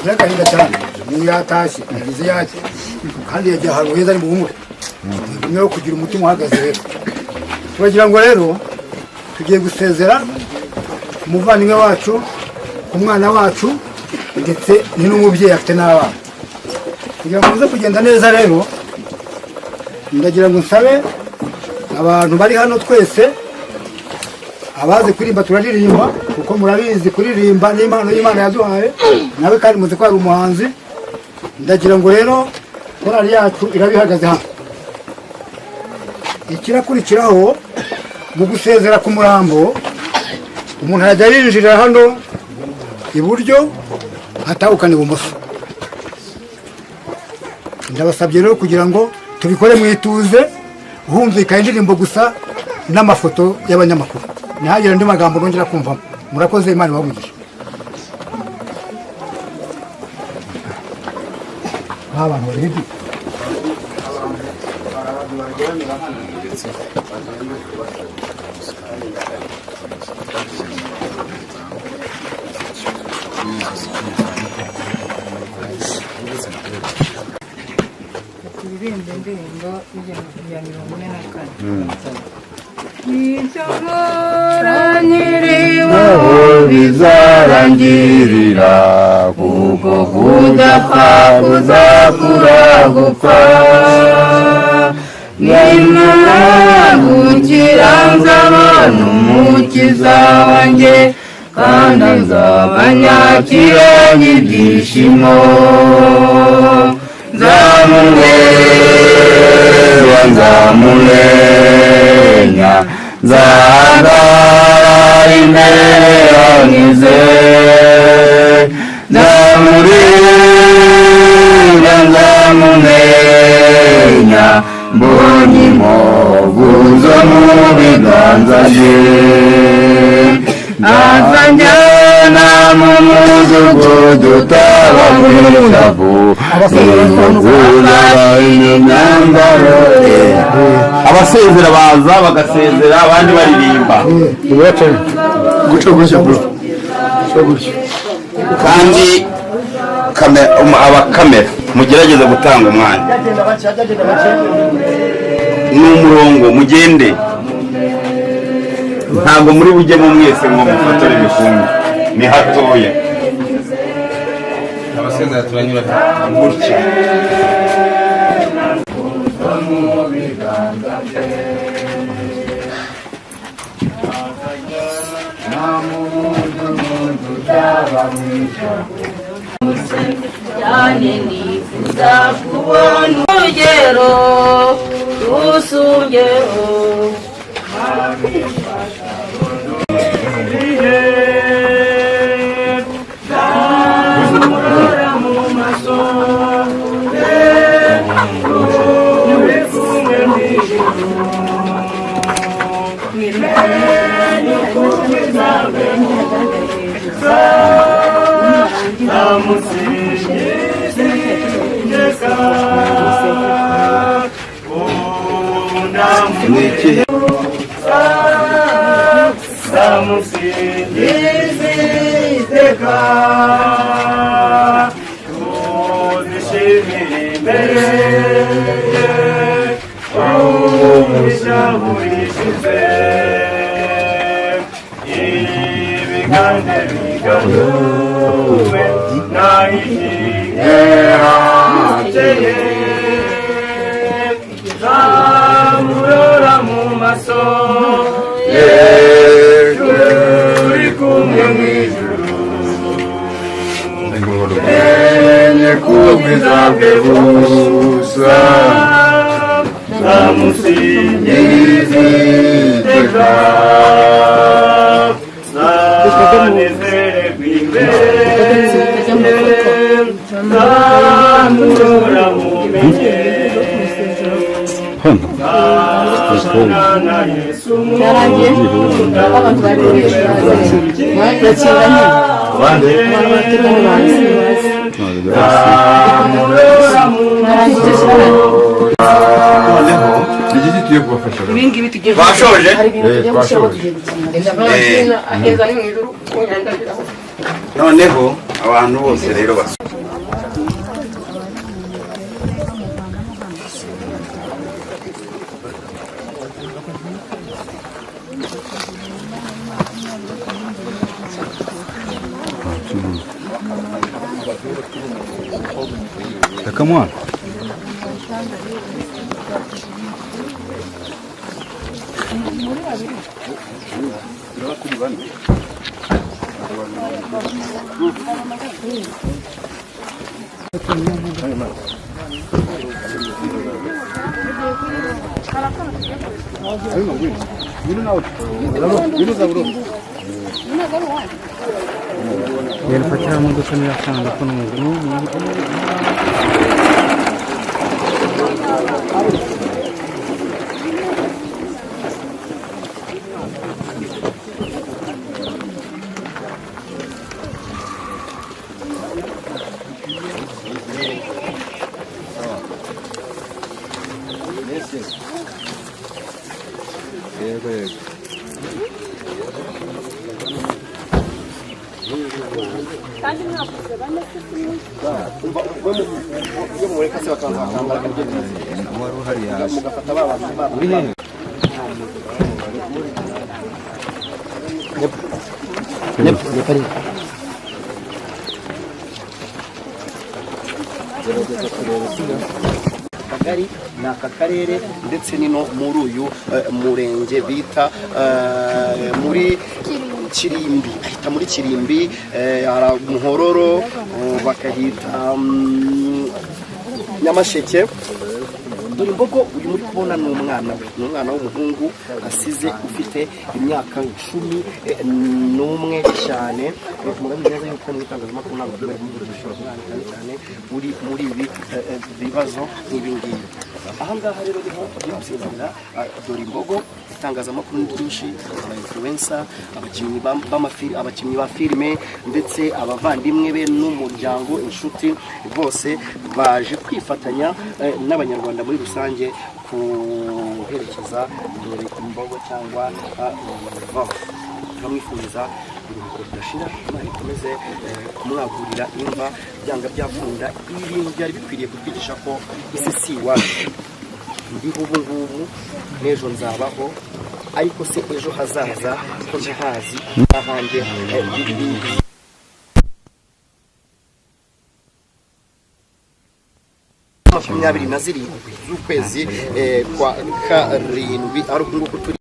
N'agahinda cyane umuntu yatashye yagize yake kandi yagiye ahantu heza ari mu bumwe niyo kugira umutima uhagaze. Rero turagira ngo rero tugiye gusezera umuvandimwe wacu, umwana wacu, ndetse ni n'umubyeyi, afite n'abana. Kugira ngo muze kugenda neza rero, ndagira ngo nsabe abantu bari hano twese, abazi kuririmba turaririmba, kuko murabizi kuririmba n'impano y'Imana yaduhaye, nawe kandi muzi ko ari umuhanzi. Ndagira ngo rero korali yacu irabihagaze hano. Ikirakurikiraho mu gusezera ku murambo, umuntu arajya yinjirira hano iburyo, atahukana ibumoso. Ndabasabye rero kugira ngo tubikore mu ituze, humvikana indirimbo gusa n'amafoto y'abanyamakuru, ntihagire andi magambo nongera kumvamo. Murakoze, Imana ibahe. Nk'abantu bari hirya. Turirimbe indirimbo ya 44. Ibyo nkora nkiriho bizarangirira, kuko kudapfa kuzakura gupfa. Nimara gukira nzabona Umukiza wanjye, kandi nzaba nyakiranye ibyishimo. Nzamureba, nzamumenya, nzahagarara imbere yankize. Nzamureba, nzamumenya, mbonye inkovu zo mu biganza bye. Azanjyana mu mudugudu utabamo ishavu, nzuzaba imyambaro ye. Abasezera baza bagasezera, abandi baririmba. Guca gutya bro, guca gutya. Kandi abakamera mugerageze gutanga umwanya, ni umurongo mugende, ntabwo muri bujyemo mwese ngo mufatore ibifungo, ni hatoya. Abasezera turanyura gutya. Cyane nifuza kubona urugero rusumbyeho. Ni ikihe? Iteka tuzishimire imbere ye, umugisha burishize, ibiganze biganuwe nahishiye, zamurora mu maso ye, turi kumwe mu ijuru. Menye kubwiza bwe busa, nzamusingiza iteka, nzanezererwa imbere ye, nzamurora mumenye, nzabana na Yesu Byarangiye, abantu bari bakira nyine, abantu bazi. Nzamurora mu Noneho Iki tugiye kubafasha. Ibi ngibi tugiye Bashoje? Hari ibintu tugiye gushyiraho. Twashoje. Tugiye gukinga aheza ni mu ijuru ku nyanja ziraho. Noneho abantu bose rero basa. Come on. Yego yego. Wari uhari yaje. Uri hehe? kagari, ni aka karere, ndetse nino muri uyu murenge bita muri Kirimbi, ahita muri Kirimbi, hari Muhororo, bakahita Nyamasheke. Dore imbogo uyu muri kubona ni umwana we, ni umwana w'umuhungu asize ufite imyaka 11 cyane. Murabizi neza yuko mu itangazamakuru ntabwo bari kuvugisha umwana cyane cyane uri muri ibi bibazo nk'ibi ngibi. Aha ngaha rero niho tugiye gusezerera dore imbogo. Itangazamakuru ni ryinshi, aba influencer, abakinnyi abakinnyi ba filime, ndetse abavandimwe be n'umuryango, inshuti, bose baje kwifatanya n'abanyarwanda muri rusange kuherekeza dore imbogo cyangwa Vava. Turamwifuriza iruhuko ridashira, Imana ikomeze kumwagurira imva. Byanga byakunda, ibi bintu byari bikwiriye kutwigisha ko isi si iwacu. Ndiho ubu ngubu, n'ejo nzabaho, ariko se ejo hazaza ko ntahazi ahanjye? 27 z'ukwezi kwa karindwi, ari uku nguku turi.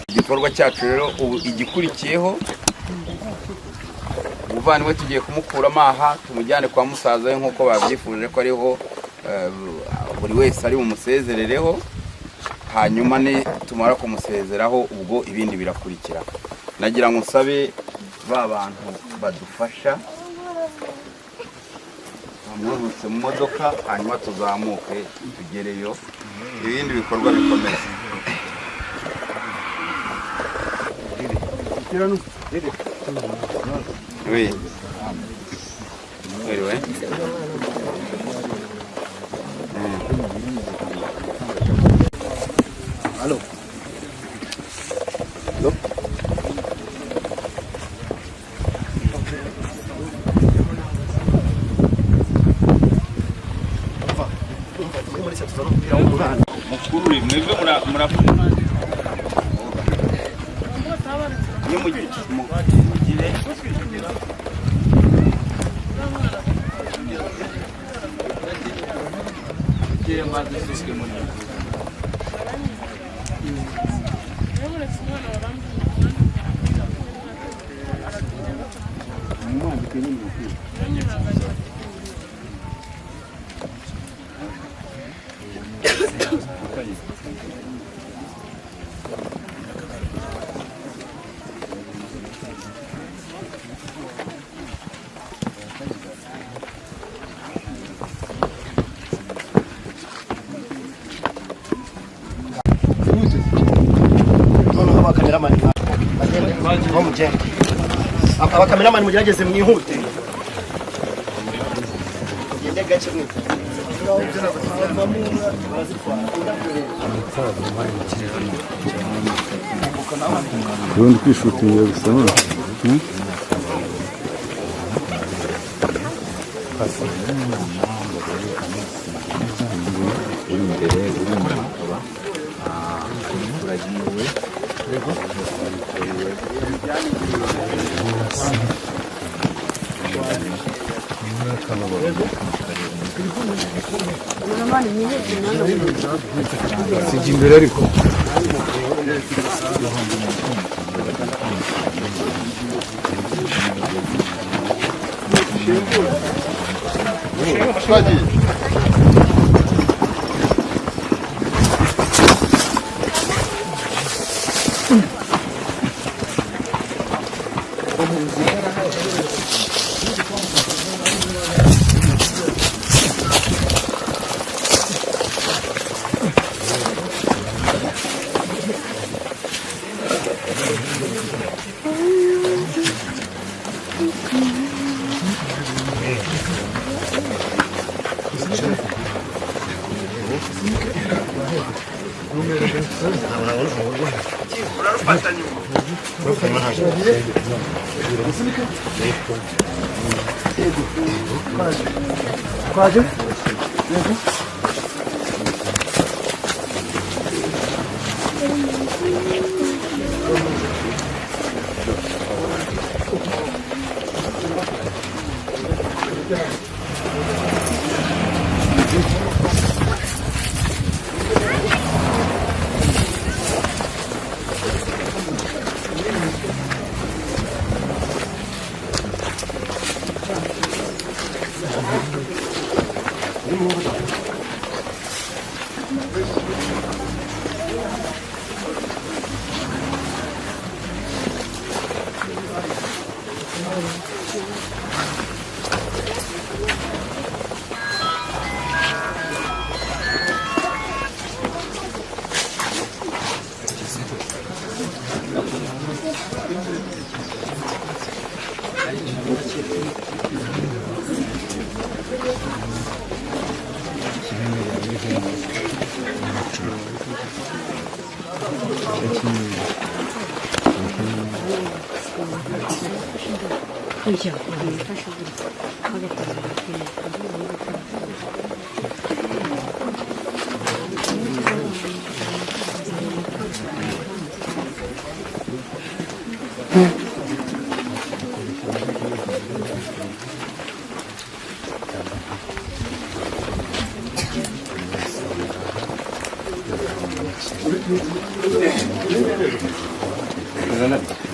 Igikorwa cyacu rero ubu igikurikiyeho, umuvandimwe tugiye kumukuramo aha tumujyane kwa musaza we nk'uko babyifuje ko ariho buri wese ari bumusezerereho. Hanyuma ni tumara kumusezeraho ubwo ibindi birakurikira. Nagira ngo nsabe ba bantu badufasha bamwurutse mu modoka, hanyuma tuzamuke tugereyo ibindi bikorwa bikomeze. Oui. Oui, oui. Allo. Allo. Mukuru mwebwe mura mugire Noneho abakameramani mugende, abakameramani mugerageze mwihute, mugende gake mwihute. Ubundi kwishutinga gusa none. Uri imbere, uri inyuma, akaba turagiwe. Sijya imbere ariko. Twaje.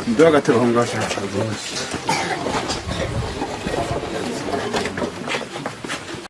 Ndoga agatebe aho ngaho.